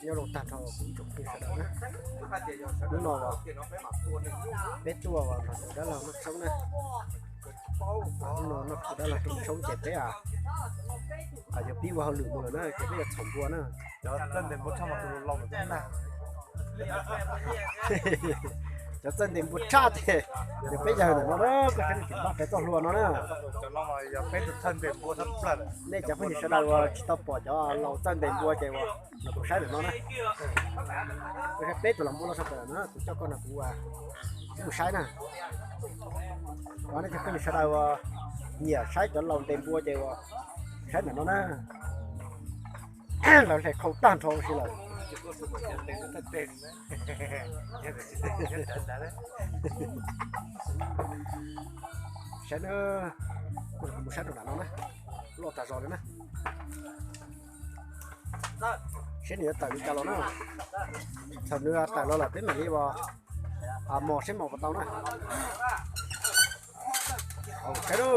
Nyob zoo tag nrho kuv ib tsoom phooj ywg sawv daws na. Hnub no peb tuaj nrog tus dab laug noj tshoob na. Hnub no noj tus dab laug noj tshoob ces peb, yog pib ua hauj lwm mus lawm na ces peb yuav txhom npua na. Cov txawj ntes npua tshaj ces yog peb yawg ntawm no na, koj saib nej tsis npaj peb txoj hlua no na. Nej cov phooj ywg sawv daws uas tsis tau pom cov laus txawj ntes npua ces uas los kuv saib ntawm no na. Koj saib peb tus laus npua loj tshaj plaws na, kuv coj koj no kuv mus saib na. Uas nej cov phooj ywg sawv daws uas nyiam saib cov laus ntes npua ces uas saib ntawm no na. Lawv hle khau tag nrho si lawm. Saib na, kuv mus saib rau nram no na, loj tas zog li na. Saib nws yuav tawm li cas los na. Thaum nws tawm los lawm peb mam li ua mos saib mos puas tau na. Saib lauj.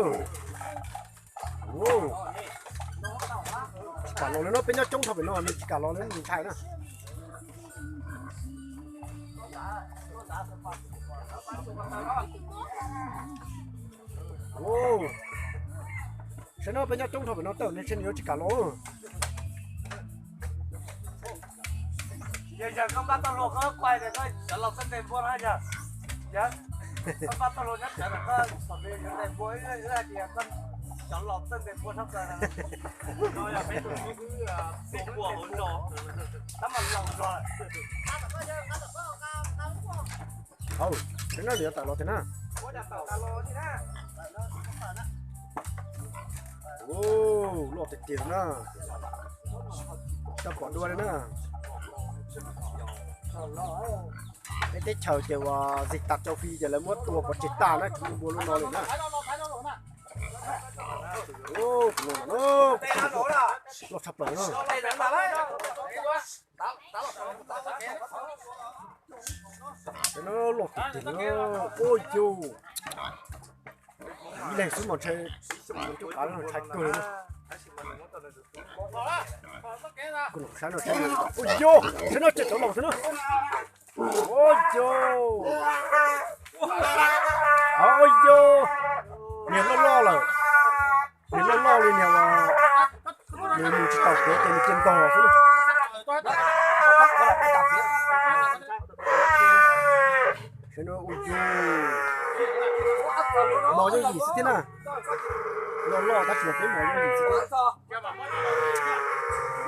Tsis kam los li no, peb nyob coob dhau pem no nws tsis kam los li nws ntshai na. Saib no peb nyob coob dhau pem no tej zaum nws tsis kam los. Yog koj npaj tau hluas koj quaj tias koj cov laus txawj ntes npua no yog. Yog koj npaj tau hluas nyob sawv ntawm koj thaum nws yuav ntes npua wb hais tias koj cov laus txawj ntes npua tshaj plaws no. No yog peb tus xib hwb tua npua hauv zos, tab mas laus zog. Hauj, saib no nws yuav tawm los tiag na. Loj tiag tiag na. Tsis tau pom dua li na. Peb teb chaws ces uas zis tas rau fi ces lawv muab tua pov tseg tag na, tsis muaj npua lub no li na. Loj tshaj plaws na. Loj tiag tiag na. Ua yus ib leeg xwb mas ntshai, ntshai kawg li na. Kuv saib no, ua yus saib no, tseem cov laus xwb na. Ua yus, ua yus, niag loj loj lawm, niag loj loj li niag uas nws mus tsis taus kev ces nws cia ntog xwb na. Saib no ua yus, mos yooj yim xwb thiab na. Loj loj tab sis mas peb mos yooj yim xwb thiab.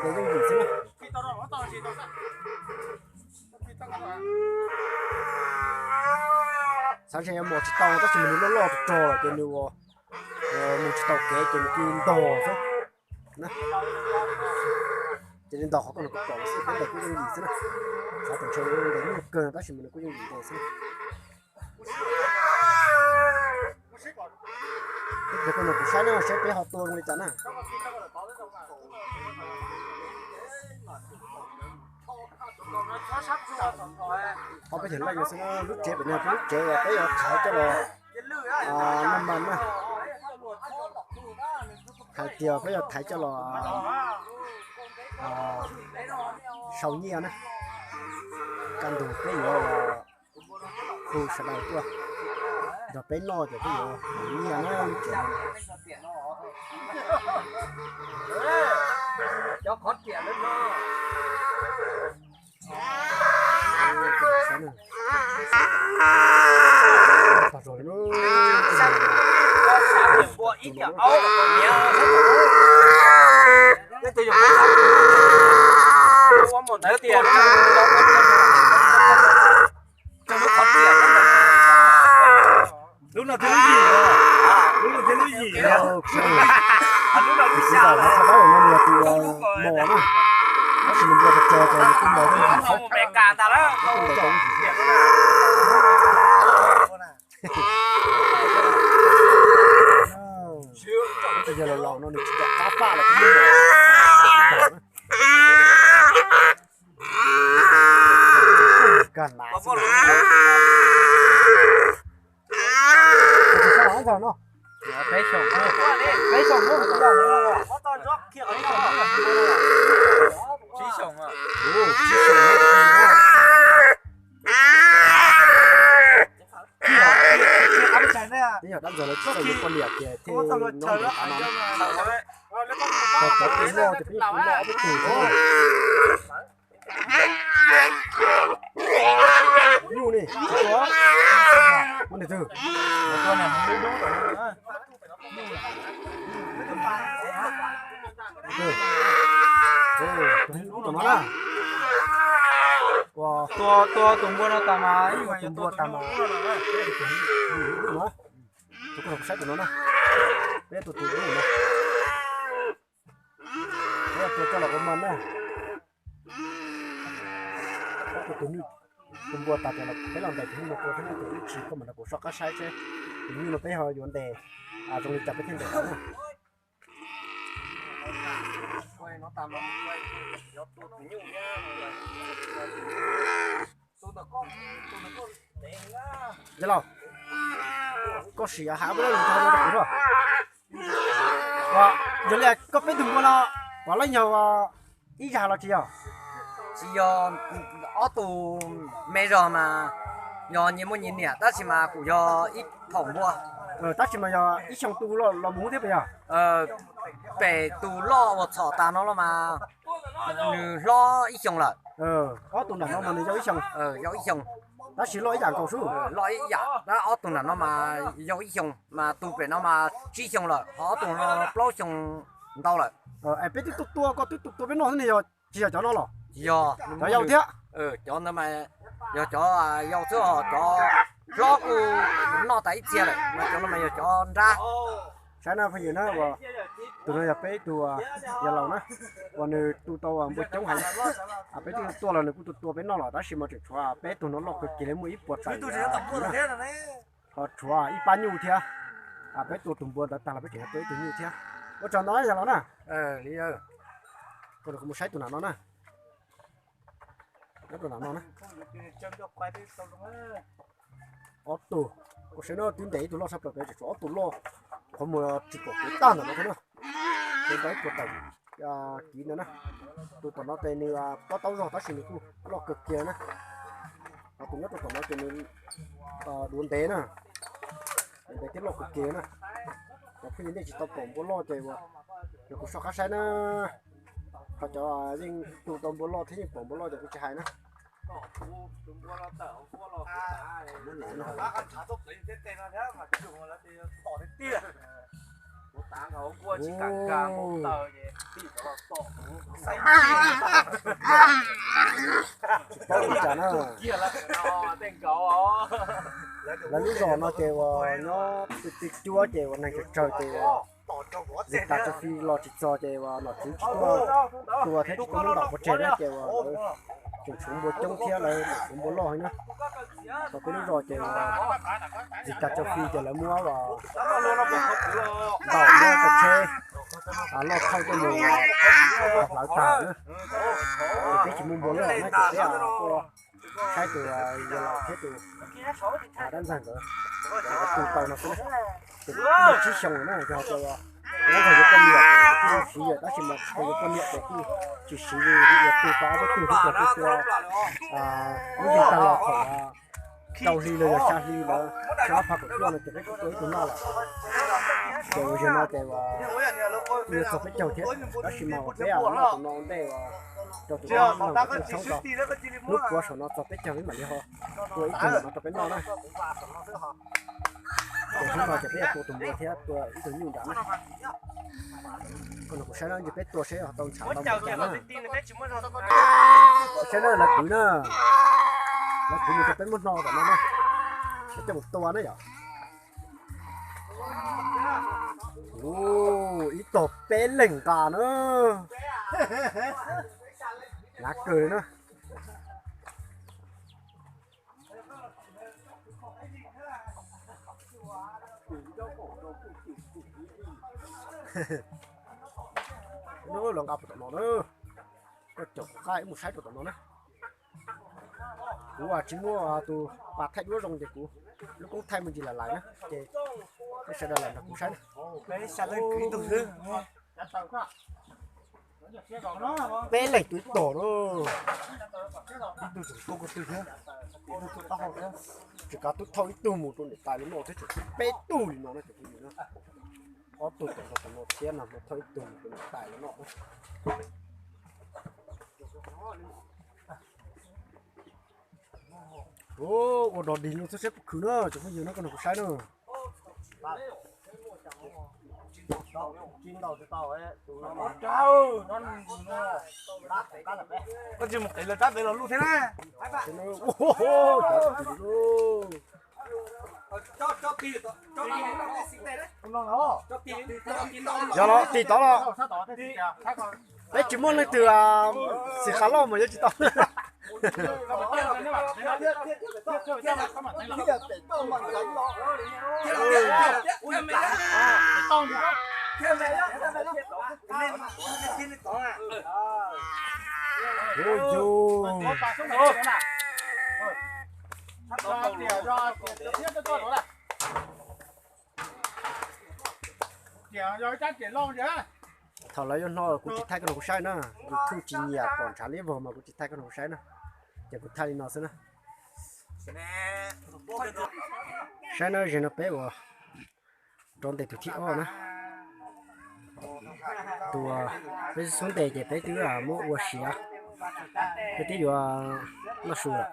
Ntes yooj yim xwb na. Xav ntshe yuav mos tsis tau tab sis mas nws loj loj rog rog ces nws ua mus tsis tau kev ces nws cia li ntog xwb. Ces li ntog qhov koj nws kuj pom xwb, peb ntes kuj yooj yim xwb na. Xav tias ntshe ntes nyuaj kawg tab sis mas nws kuj yooj yim ntes xwb. Ib pliag koj nrog kuv saib na, saib peb ho tua zoo li cas na. Ob peb tug leej no xwb na, lub tsev pem no, peb lub tsev peb yuav thaiv coj los noj mas na. Hais tias peb yuav thaiv coj los sau nyiaj na. Kaj ntug peb yuav hu sawv daws tuaj nrog peb noj ces peb yuav hu nyiaj na lub tsev no. Lub no thiaj lub yim, lub no thiaj lub yim. Tus txiv ntawm no tsis paub no nws yog tus mos na, tab sis nws npua tso tso nws kuj mos yooj yim xwb. Tus yawg laus laus no nws tsis kam qab faj los kuj muaj mos na. Kag nav xwb. Peb xyoos, peb xyoos, peb xyoos. Ub, ib yam dab ntxawg lawv tsis txawj yuav poj niam ces thiaj nyob ntev qab no. Ho cov tus loj ces peb yeej tus loj ob peb tug thiab. Nyuj ne, tus ua niam twg? Tus hlub tom no na. Tua tus npua no tas mas, tus npua tas mas. Tus koj los saib tus no na. Peb tus tus hlub no. Peb tus coj los ua mos na. Peb tus tus nyuj, tus npua tas ces peb los ntes tus nyuj mus tua thiab na, tus hlub tsis, koj mam nrog kuv soj qab saib seb tus nyuj no peb ho yuav ntes zoo li cas peb thiaj ntes tau na. Yog los, koj sim hav peb lub lus rau no rau kuv os. Yog li koj peb tug npua no, puav leej yog ib zag los tsis yog? Tsis yog, ob tug me zog mas yog nyias muaj nyias niam, tab sis mas kuv yog ib phaum npua. Tab sis mas yog ib xyoos tu los mus thiab puas yog? Pem tus loj uas txhom tas no los mas nws hlob ib xyoos lawm. Ob tug nram no mas nws yau ib xyoos. Yau ib xyoos. Tab sis loj ib yam nkaus xwb. Loj ib yam, tab ob tug nram no mas yau ib xyoos, mas tus pem no mas tsib xyoos lawm, ho ob tug no plaub xyoos ntau lawm. Es peb twb tuaj tua, koj twb tuaj tua peb noj xwb ne, yog tsis yog cov no los? Yog, cov yau thiab. Cov ntawd mas yog cov yau xwb, ho cov hlob kuj noj tas ib txhia lawm, mas cov no mas yog cov nrab. Saib na phooj ywg na, tus no yog peb ib tug yawg laus na, uas nws tu tau npua coob heev. Peb twb tuaj los nws kuj tu tua peb noj los, tab sis mas tseem tshuav peb tug no loj kawg kiag li, muaj ib puas tawm kiv na. Ho tshuav ib pab nyuj thiab. Peb tua tus npua ntawd tag los peb tseem tua ib tug nyuj thiab. Ua tsaug ntau yawg laus na. Mus saib tus nram no na. Tus nram no na. Ob tug, ua saib no twb ntes ib tug loj tshaj plaws pem, tseem tshuav ob tug loj, qhov muag tsis pom kev tag ntawm no thiab na. Ces ntau ib puas tawm kiv ntawd na. Tus tom no ces nws pob taub zog tab sis nws kuj loj kawg kiag na. Ho tus nyob rau tom no ces nws duav ntev na, duav ntev thiab loj kawg kiag na. Cov phooj ywg nej tsis tau pom npua loj ces uas nrog kuv soj qab saib na. Ho cov yeej tu tau npua loj thiab yeej pom npua loj ces kuv tsis hais na. Tsis paub ua cas na. Lawv lub zos no ces uas nyob twg twg cuab ces uas neeg tsawg tsawg ces uas zis tas tso fis los tsis txog ces uas nom tswv tsis tuaj tua thiab tsis tuaj muab ntaus pov tseg na ces uas lawv tseem tshuav npua coob thiab lawv tseem tshuav npua loj heev na. Tau peb lub zos ces uas zis tas tso fis ces lawv muab uas ntaus muab pov tseg loj thawj tuaj mus hlawv tag na. Ces peb tsis muaj npua loj na ces peb tuaj saib tus yawg laus thiab tus dab ntxawg nkawd, nkawd tu tau no xwb na. Ces kuj tsib xyoos na, yog tias dab ntxawg yuav poj niam kuj siv yawm, tab sis mas tsis tau yuav poj niam ces kuj tsis siv li, yuav tu tau ob peb tug xwb ces kuj tua lub zis tag los thaum rau hli los yog xya hli ntawd, xya ob phav kaum cuaj no ces peb kuj tua ib tug noj lawm. Ces zaum no ces uas yuav txog peb caug thiab, tab sis mas uas peb noj tus no ua ntej uas rau tus dab ntxawg nkawd tuaj tshoob tau hnub puav saum no txog peb caug peb mam li ho tua ib tug ntawm no rau peb noj na. Ces hnub no ces peb yuav tua tus npua thiab tua ib tug nyuj nram na. Koj nrog kuv saib na, ntshe peb tua seb ho tau ntshav ntau npaum cas na. Saib na, lawv kwv na, lawv kwv mus rau peb muab hno ntawm no na. Peb coj mus tua na yom. Ub, ib tog peb leeg nqa na. Hnav kawg li na. Lub los nqa puag tom no na. Koj caum kuv qab mus saib rau tom no na. Kuv tsis muaj tus pas thaij duab zoo ces kuv lub koob thaij me ntsis lam lais na ces peb sawv daws lam nrog kuv saib na. Peb sawv daws kwv tus xwb. Peb leeg tus ib tog na, ib tug tseem tuaj ko tw thiab, ib tug tuaj taub hau thiab, tsis kav tub thauj ib tug mus rau niam tais lawv noj thiab, tseem peb tug li no na cov phooj ywg na. Ob tug tom no tom no thiab no, tuaj thauj ib tug mus rau niam tais lawv noj na. Ua dog dig no xwb seb puas khwv na cov phooj ywg na, koj nrog kuv saib na. Koj tsis mus qiv lawv rab pem los luj thiab na. Yog los tig tod los. Peb tsis muaj leej twg xim qas loj mas yuav tsis tau. Thaum lawv yuav hno kuv tsis thaij koj nrog kuv saib na. YouTube tsis nyiam pom ntshav liab vog mas kuv tsis thaij koj nrog kuv saib na. Ces kuv thaij li no xwb na. Saib na, zaum no peb ua rau ntes tus thib ob na. Tus peb xub ntes ces peb twb muab ua siav, peb twb yuav noj su lawm.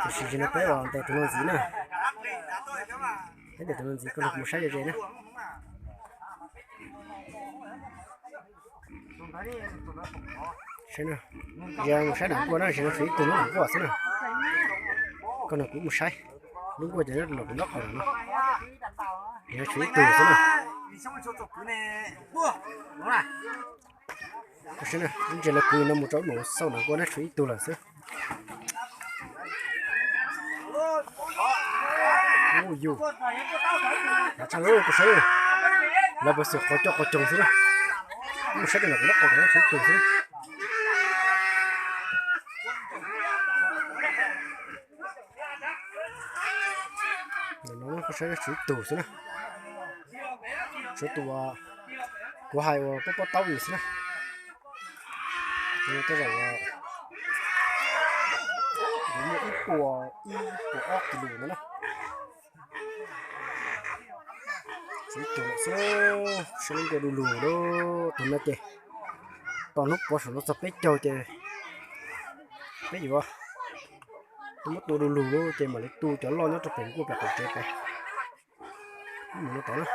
Tiam sis zaum no peb ua ntes tus no ntxiv na. Peb ntes tus no ntxiv, koj nrog kuv mus saib ze ze na. Saib na, mus saib nram nkuaj na, zaum no tshuav ib tug lub nkuaj xwb na. Koj nrog kuv mus saib, lub nkuaj ces nyob rau kuv nraub qaum no. Zaum no tshuav ib tug xwb na. Koj saib na, lub ntses lawv kwv no mus rau lub nram xauj nram nkuaj na, tshuav ib tug lawm xwb. Yus, tshaj lawm, koj saib, lawv puas xwm qhov coj qhov coog xwb na. Mus saib rau nram kuv nraub qaum no tshuav ib tug xwb. Koj saib, tshuav ib tug xwb na. Tshuav tus kuv hais uas pob pob taub xwb na. Tej zaum muaj ib puas, ib puas ob kis lus ntawd na. Tshuav ib tug lawm xwb, saib lub nkuaj du lug lawm. Tus no ces tos hnub puav saum no txog peb caug ces peb yuav muab tua du lug lawm ces mam li tu cov loj nyob rau pem nkuaj pem qaum tsev pem. Mus no tod na,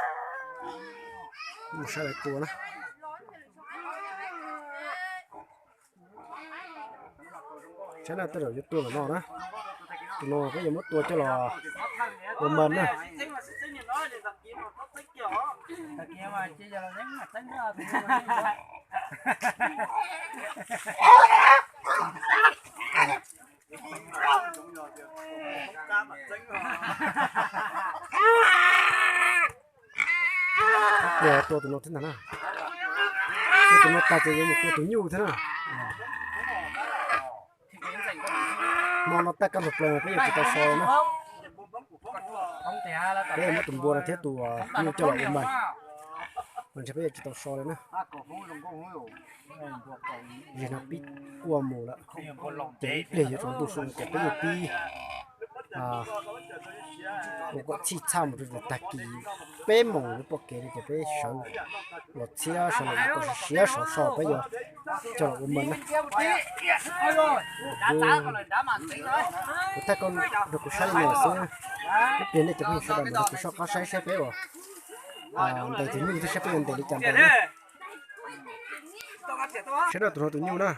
mus saib lawv tua na. Saib na, tej zaum yuav tua lawm no na. Tus no peb yuav muab tua coj los ua mas na. Tua tus no thiab ntag na. Tua tus no tag ces yuav mus tua tus nyuj thiab na. Hmo no tag kaj ntug plaws peb yuav tsis tau so na. Peb yuav muab tus npua no thiab tus nyuj coj los ua mas, mas ntshe peb yuav tsis tau so li na. Zaum no pib kuaj mus lawm, ces ib pliag yuav tsaus ntuj su ces peb yuav pib ua kom txhij txhaj mus rau tag kis peb moos yuav pom kev li ces peb sawv los txhiab sawv los kom siav siav so so peb yuav coj los ua mas na. Kuv thaij koj nrog kuv saib li no xwb, ib pliag nej cov phooj ywg sawv daws mus nrog kuv soj qab saib saib peb ua ntes tus nyuj thiab saib peb yuav ntes li cas ntes na. Saib na, tus no tus nyuj na,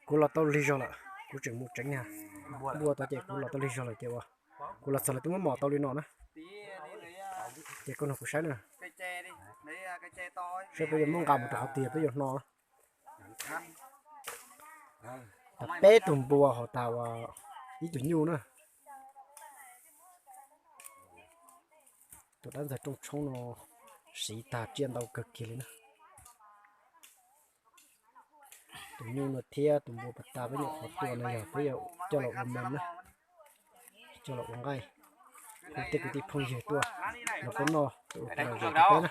kuv los tau lig zog lawm, kuv tseem mus tseev npua tod ces kuv los tau lig zog lawm ces ua kuv los txog lawv twb muab mos tau li no na. Ces koj nrog kuv saib na, saib peb yuav muab nqa mus rau qhov twg peb yuav hno na. Tag peb tug npua ho tag ua ib tug nyuj na. Tus dab ntxawg rooj tshoob no siv tag tsiaj ntau kawg kiag li na. Tus nyuj no thiab tus npua pas tas peb nyuam qhuav tua no yog peb yuav coj los ua mas na, coj los ua nqaij. Kuv tej kwv tij phooj ywg tuaj los peb noj ua tus lom zem rau peb na.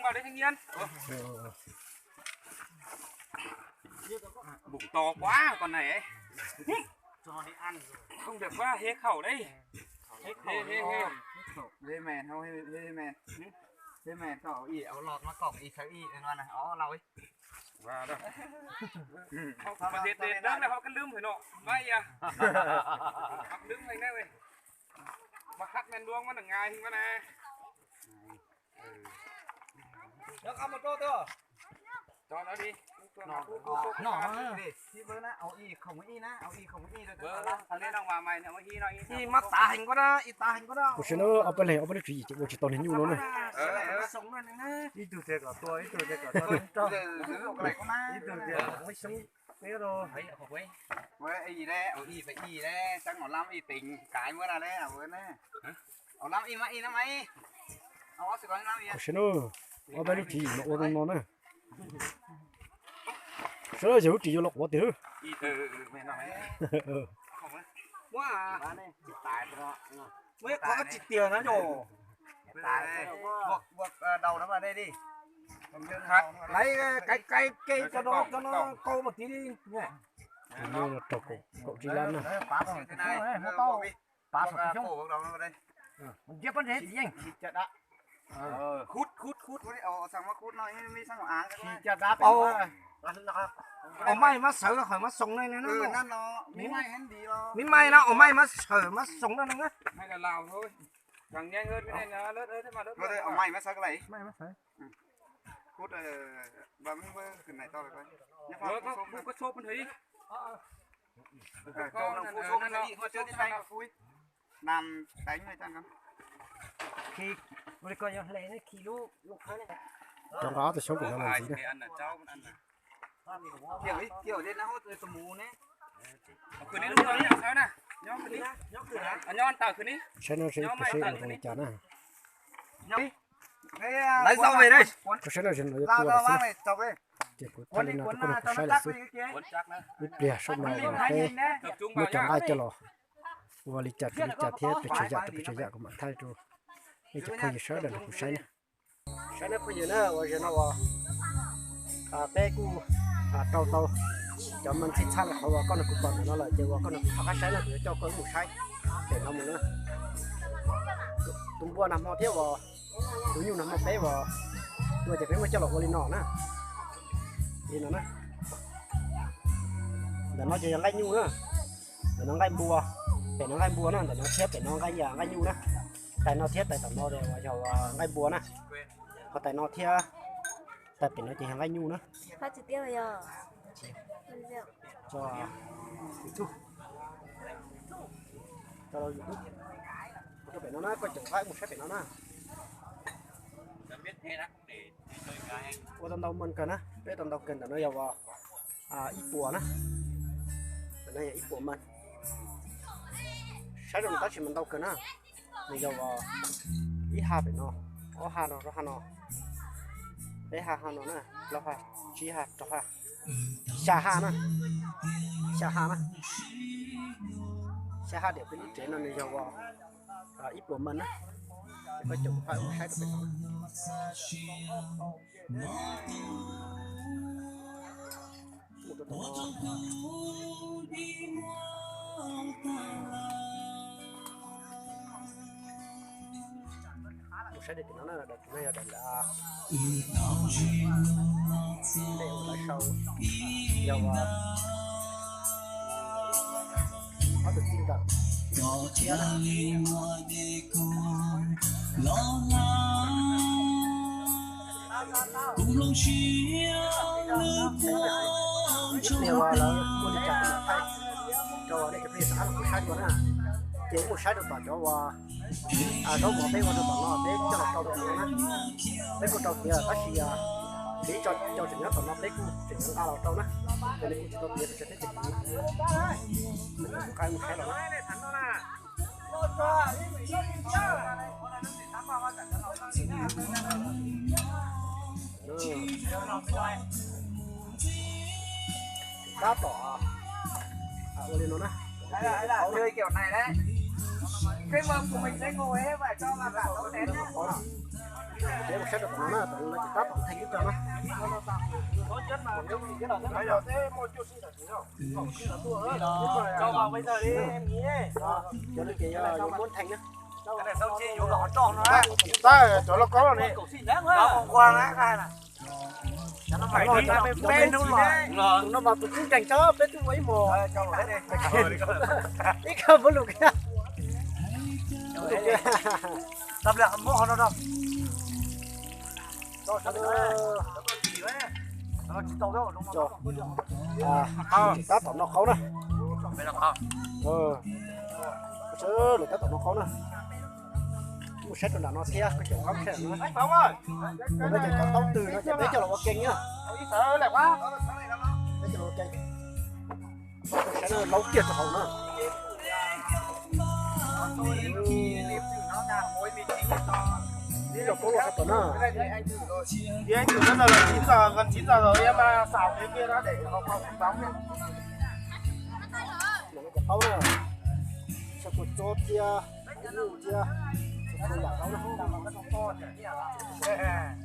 Đông vào đấy thanh niên. Bụng to quá con này ấy. Không được quá hế khẩu đấy. Hế, hế, hế. Hế mèn không, hế, hế mèn. Hế mèn khẩu ị, ổ lọt nó khẩu ị, khẩu ị, nó này, ó, lau ấy. Và đâu? Mà dệt, dệt đơn là họ cắt lưm phải nọ. Vay à. Cắt lưm phải nè. Mà khắt men đuông mà đằng ngày thì mà nè. Nó không một đô tơ. Cho nó đi. Nó, nó, nó. Đi, đi với nó, ổ ị, không ị nó, ổ ị, không ị rồi. Vâng, thằng này nó mà mày nó mới hi nó hi. Ị mab tav heev ko na, ị tav heev ko na. Ua si na, ob peb leeg, ob peb lub tswv yim ces ua tsis tau niag nyuj no na. Ib tug tias kom tua, ib tug tias kom tua, ib tug tias kom ua xyoob. Ua si na, ob peb lub tswv yim no ua zoo no na. Sawv daws yawg lub ris yuav los quav tiag. Muab qhov tsis tiag na yom. Laiv cái cái cái cho nó cho nó câu một tí đi. Rau kaum tsib lab na. Pab sau xyoob. Ntsiab pob ntseg tsis yeej. Khut khut khut. Ua maij mab sawv qhov mab xoos na. Mib maij no ua maij mab sawv mab xoos na. Ua maij mab sawv. Cov nqa ob tug xyoob pem no los ntxiv na. Saib no seb puas seb mus zoo li cas na. Saib no seb no yuav tua lawm xwb. Ces kuv thaij li no rau koj nrog kuv saib lawm xwb. Ib pliag saum no peb muab cov nqaij coj los ua li cas rau li cas thiab pes tsawg yam rau pes tsawg yam kuv mam thaij rau nej cov phooj ywg sawv daws nrog kuv saib na. Saib nawb phooj ywg na, uas zaum no uas peb kuj rau tau cov mas txhij txhab qhov uas koj nrog kuv pom ntawm no lawm ces uas koj nrog kuv rov qab saib no kuv yuav coj koj mus saib pem no mus na. Tus npua nag hmo thiab uas tus nyuj nag hmo peb uas tua ces peb muab coj los ua li no na. Li no na. Ntawm no ces yog nqaij nyuj na. Ntawm no nqaij npua, pem no nqaij npua na, ntawm no thiab pem no nqaij, nqaij nyuj na. Tais no thiab tais tom no uas yog nqaij npua na. Ho tais no thiab tais pem no ces yog nqaij nyuj na. Pem no na, koj caum qaib mus saib pem no na. Ua tau ntau mas kawg na, peb tau ntau kawg ntawm no yog ib puas na. Ntawm no yog ib puas mas. Saib rau tab sis mas ntau kawg na. Nws yog ib ha pem no, ob ha no, rau ha no, peb ha ha no na, plaub ha, tsib ha, rau ha, xya ha na, xya ha na, xya ha. Tiam peb lub tsev no nws yog ib puas mas na. Koj caum kuv pab mus saib rau pem no. Mus saib daim no na, daim no yog daim lawv sau, yog ob tug txij nkawm. Ib pliag uas lawv ua li cas kuv mam thaij rau nej cov phooj ywg sawv daws los kuv saib dua na. Ces mus saib rau tom cov uas zaub mov peb ua rau tom no peb coj los rau tom no na. Peb kuj rau tiav tab sis kev tso cau tseem nyob tom no peb kuj tseem nqa los rau na. Ces nej kuj tsis tau tiav pes tsawg thiab ces kuv qab mus saib los na. Tab tom ua li no na. Ces mus saib rau tom no na, tom no ces tab tom theej ib co na. Cov no ces yuav muab theej na. Tab cov lauj kaub ne. Tus no mas tus kub nkeeg tso peb twb ua ib hmos. Ib kawg npaum lus kiag. Tab tom no qaub na. Lawm tab tom no qaub na. Mus saib rau nram no thiab koj caum qaub saib no. No ces cov taub tw no ces peb coj los ua ke na. Peb coj los ua ke. Saib no laub kiag rau hauv na. Ib lauj kaub loj sab tom na. Cov taub na, xyaw kua txob thiab, nyuj thiab, txhua yam taub na. Txhua yam na.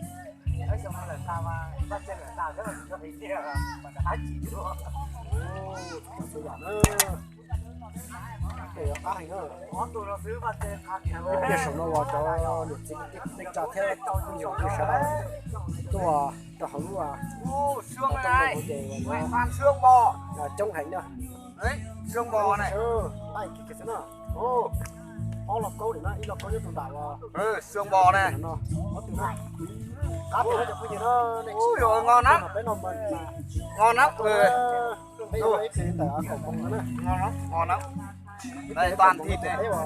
Ib pliag saum no uas cov niam txiv kwv tij neej tsa thiab phooj ywg sawv daws tuaj rau hauv lub, ces coob heev na. Ob lauj kaub na, ib lauj kaub nyob rau nram los no, ob tug na. Qab tau cov phooj ywg na, peb no mas peb ib txwm ntawm kaum moos no na. Peb ua,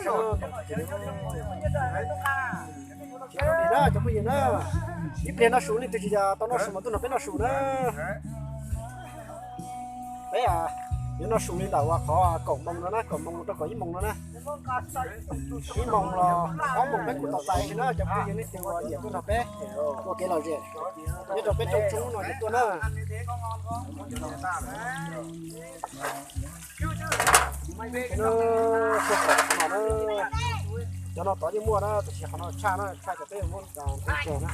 Cov phooj ywg na, ib pliag noj su, leej twg tsis yog tau noj su mas tuaj nrog peb noj su na. Peb yuav noj su li ntawm uas qhov kaum moos no na, kaum moos rau kaum ib moos no na. Ib moos los ob moos peb kuj tau txais na, cov phooj ywg leej twg uas nyiam tuaj nrog peb ua kev lom zem nyob rau peb rooj tshoob no ces tuaj na. Qhov no na, cov no tod yeej muaj na, tiam sis qhov no tshaj na, tshaj cov peb muab ntxeev na.